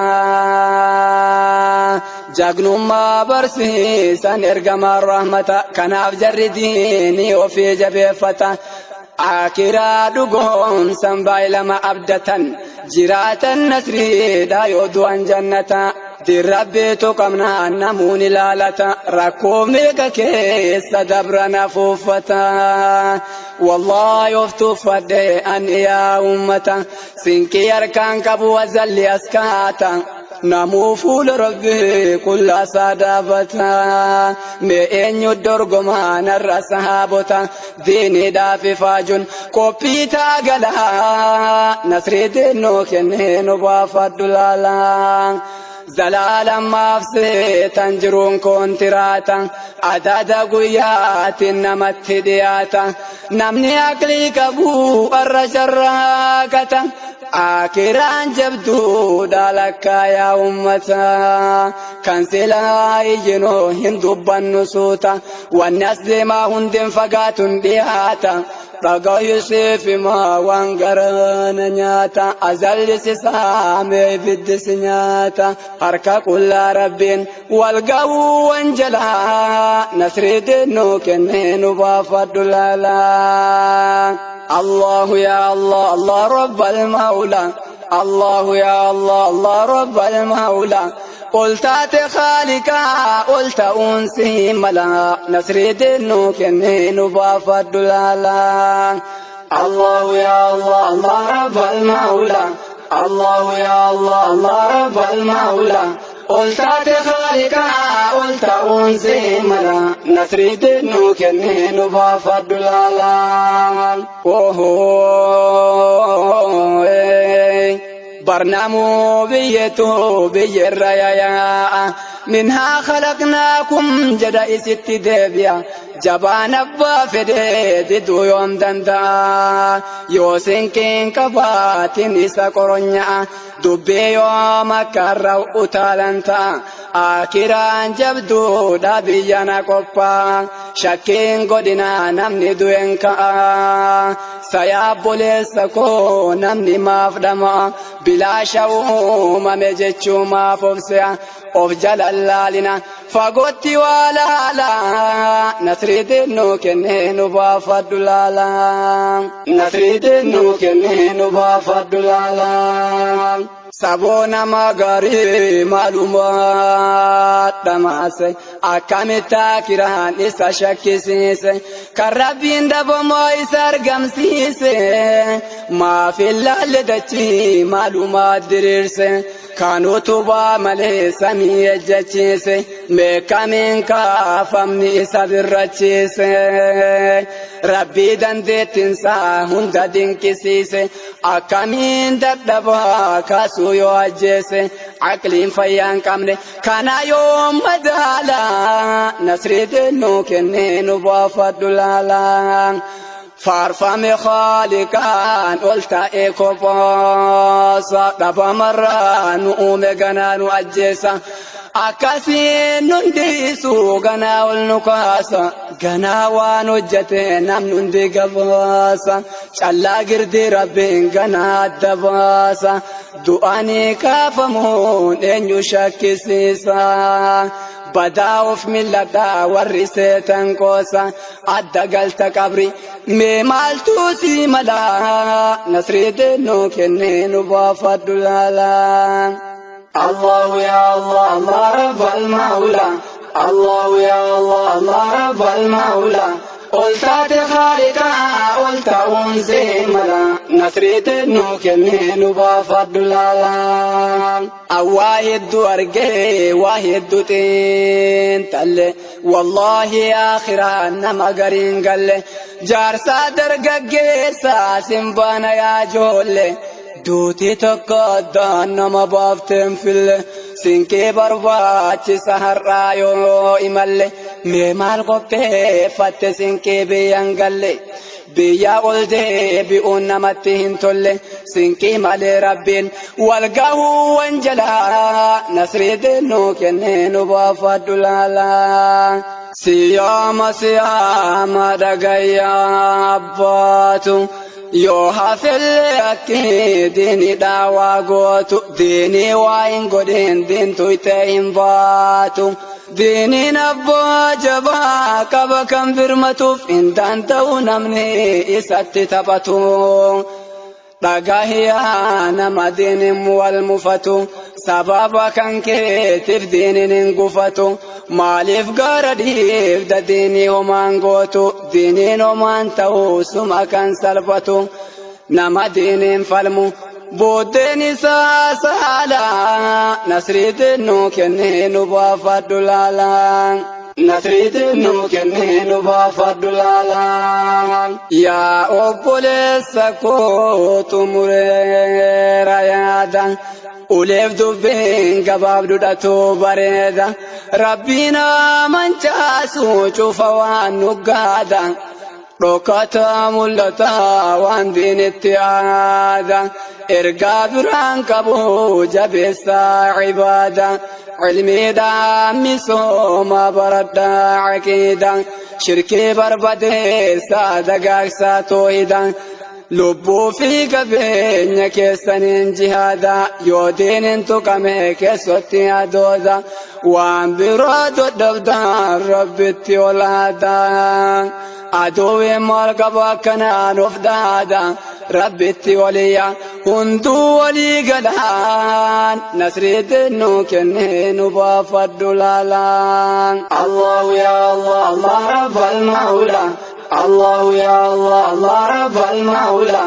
[SPEAKER 1] Jagnummaa barsiisan ergamaa rahmata. Kanaaf jarri diinii ofii jabeeffata. Akiraa dhugoomsan baay'ilama abdatan. Jiraatan nasriidha yoo du'an jannata. Dirrabbeetu qabnaa namuun ilaalata. Rakkoo meeqa keessa dabra na fuuffata. Wallaahi of tuffadhe ani yaa uummata. Sinqii harkaan qabu azalli as kaata. Namuu fuula rabbii qullaa isaa dhaabata. Mee eenyu dorgomaa narra sahaabota. Diiniidhaaf ifaajuun qophii ta'a gala. Nasrii diinuu kennee nu baafadhu laala. Zalaalammaaf seetan jiruun koontiraata. Adada guyyaatiin namatti dhiyaata. Namni aqlii qabu warra sharraaqata. Akiraan jabduudha lakkaa yaa uummata. Kan silaa iyyinoo hin dubbannu suuta. Wanni as deemaa hundin fagaatuun dhiyaata. Dhagaa Yuusuf himaa waan garaana nyaata. Azalli si saamee ibiddi si nyaata. Harka qullaa rabbiin wal ga'uu wanjalaa. Nasrii diinuu kennee nu baafadhu laala. Allahu ya Allah Allah Rabbal Mawla. Allahu ya Allah Allah Rabbal Mawla. Ol taate khaaliqaa ol ta'uun si mala nasrii dinnuu kennee nu baafadhu laala. Allahu ya Allah Allah rabbal mawla Allahu ya Allah Allah rabbal mawla Ol taate khaaliqaa ol ta'uun si mala nasrii dinnuu kennee nu baafadhu laala. Barnaamuu biyyattu biyyarra yaa'a minhaa khalaqnaakum jedha isitti deebi'a jabaan abbaa fedhee diduu yoom danda'a yoo sinqiin qabaatin isa qoronya'a dubbii yoom akka irra utaalan ta'a akiraan jabduudha biyya na qophaa'a shakkiin godhinaa namni du'een ka'a sayaabboleessa koo namni maaf dhama'a bilaasha uumame jechuu maaf obse'a of jalallaalina fagootti waa laala nasrii dinnuu kennee nu baafadhu laala nasrii dinnuu kennee nu baafadhu laala. Saboo nama gaarii maalumaa dhamaase akkamitti akiraan isa shakkisiise kan rabbiin dhabamoo isa argamsiise maaf ilaalle dachii maalumaa diriirse kan utubaa malee samii ejjachiise meeqamiin kaafamni isa birrachiise rabbii dandeettinsaa hunda dinqisiise akkamiin dadhabaa kaasuu yoo ajjeese aqliin fayyaa hin qabne kana yoo madaala nasrii dinnuu kennee nu baafadhu laala. Faarfame khaaliqaan ol ta'e kophoosa dhabamarraa nu uume ganaa nu ajjeesa. Akkasiin nun dhiisu ganaa ol nu kaasa ganaa waan hojjete namni hundi gabaasa callaa girdii rabbiin ganaa adda baasa du'anii kaafamuun eenyu shakkisiisa. Badaa of milladhaa warri seetan qoosa adda galta qabri mee maaltu si mala nasrii dinnuu kennee nu baafadhu laala. Allahu ya Allah Allah rabbal mawla Allahu ya Allah Allah rabbal mawla Ol taate khaaliqaa ol ta'uun si mala nasrii dinnuu kennee nu baafadhu laala. Waa hedduu argee waa hedduu xiinxalle wallaahi akhiraa nama gariin galle jaarsaa dargaggeessaa simbaana yaa joolle duuti tokko addaan nama baafteen fille sinqii barbaachisa har'aa yoo imalle mee maal qopheeffatte sinqii biyyan galle biyya ol deebi'uun namatti hin tolle sinqii malee rabbiin wal gahuu wanjalaa nasrii dinnuu kennee nu baafadhu laala. Siyaama siyaama dhagayyaa abbaatu yoo hafellee akki diinii dhaawaa gootu diinii waa hin godhin diintu itee hin baatu. Diiniin abbaa jabaa qaba kan birmatuuf hin danda'u namni isatti taphatu. Dhagahiyaa nama diiniin wal mufatu sababa kan keetiif diiniin hin gufatu. Maaliif gara dhiifda diinii homaan gootu diiniin homaan ta'uu suma kan salphatu. Nama diiniin falmu booddeen isaa saala nasrii dinnuu kennee nu baafadhu laala. Nasrii dinnuu kennee nu baafadhu laala. Yaa obboleessa koo xumureera yaada. Uleef dubbiin gabaabdudhatu bareeda. Rabbiin amanchaasu cufa waan nu gaada. Dhokkataa mul'ataa waan diinitti aada. Ergaa biraan qabu jabeessaa cibaada. Cilmiidhaan misooma baradhaa caqiida. Shirkii barbadeessaa dagaagsaa toohida. Lubbuu fi qabeenya keessaniin jihaada. Yoo diiniin tuqame keessatti adooda. Waan biroo dhodhabdaan rabbitti olaada. Aduwwiin maal qabu akkanaan of dhaada. Rabbitti waliyya hunduu walii galaan nasriitti nu kennee nu baafadhu laalaan. Allahu ya Allah Allah Rabbal Mawla Allahu ya Allah Allah Rabbal Mawla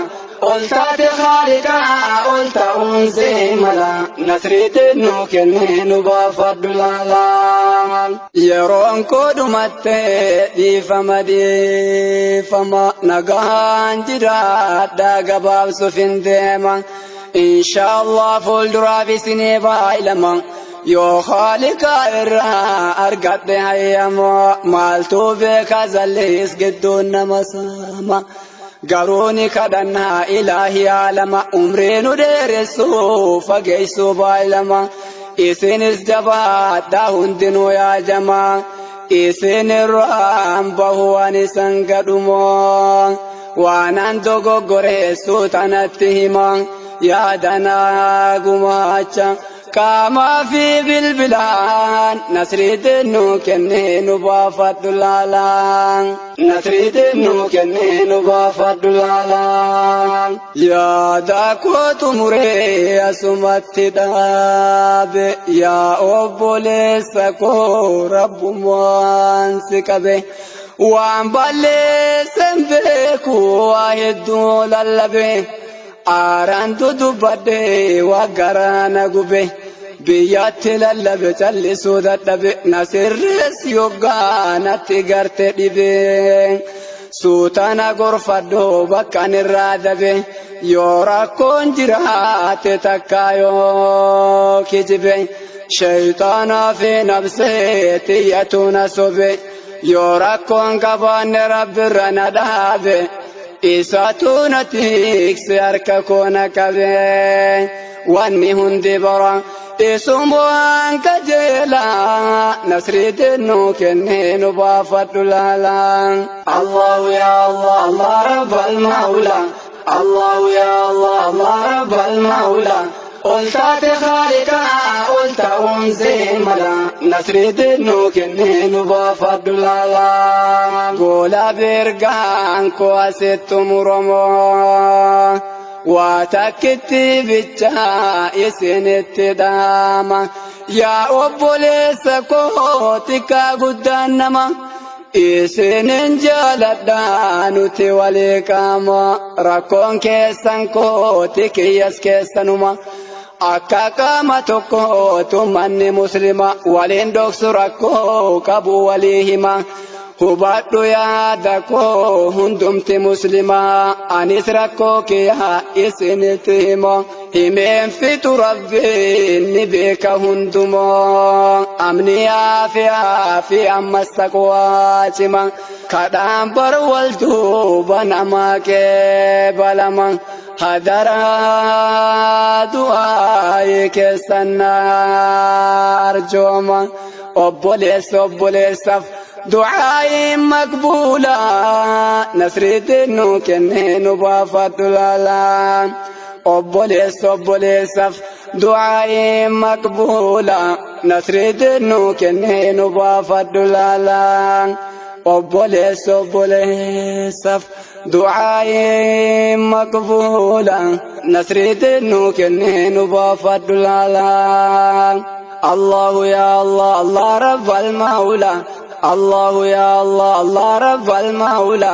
[SPEAKER 1] ol taate Khaaliqaa ol ta'uun seemala nasriitti nu kennee nu baafadhu laalaan. Yeroon koo dhumattee dhiifama dhiifama nagaan jiraadhaa gabaabsuuf hin deema. Inshaallah fuulduraaf isinii baay'ilama. Yoo Khaaliqaa irraa argadhe hayyama maaltu beeka zallees gidduun nama saama. Garuu ni kadhannaa ilaahi aalama umrii nu dheeressuu fageessuu baay'ilama. Isinis jabaadhaa hundinuu yaajamaa. Isin irraan bahu waan isan gadhumoo. Waanan dogoggoreessuu tanatti hima. Yaadanaa gumaacha. Qaamaa fi bilbilaan nasriitti nu kennee nu baafadhu laalaan. Nasriitti nu kennee nu baafadhu laalaan. Yaada koo xumuree asumatti dhaabe yaa obboleessa koo rabbumaan si qabe. Waan balleessan beeku waa hedduu lallabe. Aaraan dudubbadhee waa garaa na gube. Biyyatti lallabe callisuu dadhabe na sirrees yoggaa natti garte dhibe. Suutana gorfadhoo bakkan irraa dabe yoo rakkoon jiraate takka yoo kijibe. Shayxaanaa fi nabsee tiyyatu na sobe yoo rakkoon qabaanne rabbirra na dhaabe. Isaatu na tikse harka koo na qabe. Wanni hundi bara isumumaan qajeelaa nasriitti nu kennee nu baafadhu laalaan. Allahu ya Allah Allah Rabbal Mawla Allahu ya Allah Allah Rabbal Mawla ol taate Khaaliqaa ol ta'uun seemala nasriitti nu kennee nu baafadhu laalaan. Goola bergaan koo asitti muramoo. Waa takkitti bichaa isinitti dhaama. Yaa obboleessa koo xiqqaa guddaan nama. Isinin jaaladhaa nuti walii qaama. Rakkoon keessan kooti kiyyas keessanuma. Akka qaama tokkootu manni muslima waliin dhoksu rakkoo qabu walii hima. Hubadhu yaada koo hundumti muslimaa anis rakkoo kiyyaa isinitti hima. Himeen fixu rabbiin ni beeka hundumoo. Amni aafiyaa fi ammas taqwaa cima. Kadhaan bar wal duuba namaa qeebalama. Hadaraa du'aayii keessan na arjooma. Obboleessa obboleessaaf du'aayiin maqbuula. Nasriitti nu kennee nu baafadhu laalaa. Obboleessa obboleessaaf du'aayiin maqbuula. Nasriitti nu kennee nu baafadhu laalaa. Obboleessa obboleessaaf du'aayiin maqbuula. Nasriitti nu kennee nu baafadhu laalaa. Allahu ya Allah Allah Rabbal Mawla Allahu ya Allah Allah Rabbal Mawla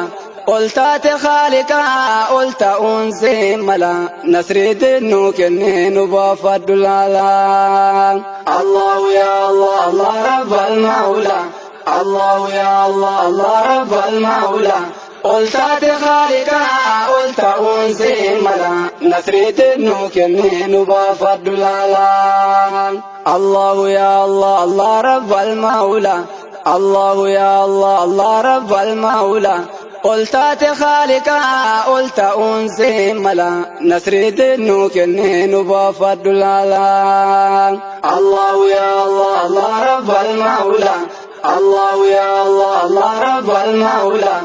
[SPEAKER 1] ol taate Khaaliqaa ol ta'uun seemala nasriitti nu kennee nu baafadhu laalaa. Allahu ya Allah Allah Rabbal Mawla Allahu ya Allah Allah Rabbal Mawla ol taate Khaaliqaa ol ta'uun seemala nasriitti nu kennee nu baafadhu laalaa. Allahu ya Allah Allah Rabbal Mawla Allahu ya Allah Allah Rabbal Mawla ol taate Khaaliqaa ol ta'uun seemala nasriitti nu kennee nu baafadhu laalaa. Allahu ya Allah Allah Rabbal Mawla Allahu ya Allah Allah Rabbal Mawla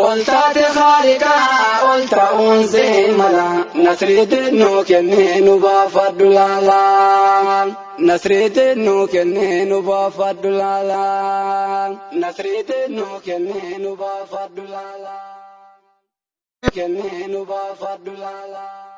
[SPEAKER 1] ol taate Khaaliqaa ol ta'uun seemala nasriitti nu kennee nu baafadhu laalaa. Nasriitti nu kennee nu baafadhu laalaa. Nasriitti nu kennee nu baafadhu laalaa. Kennee nu baafadhu laalaa.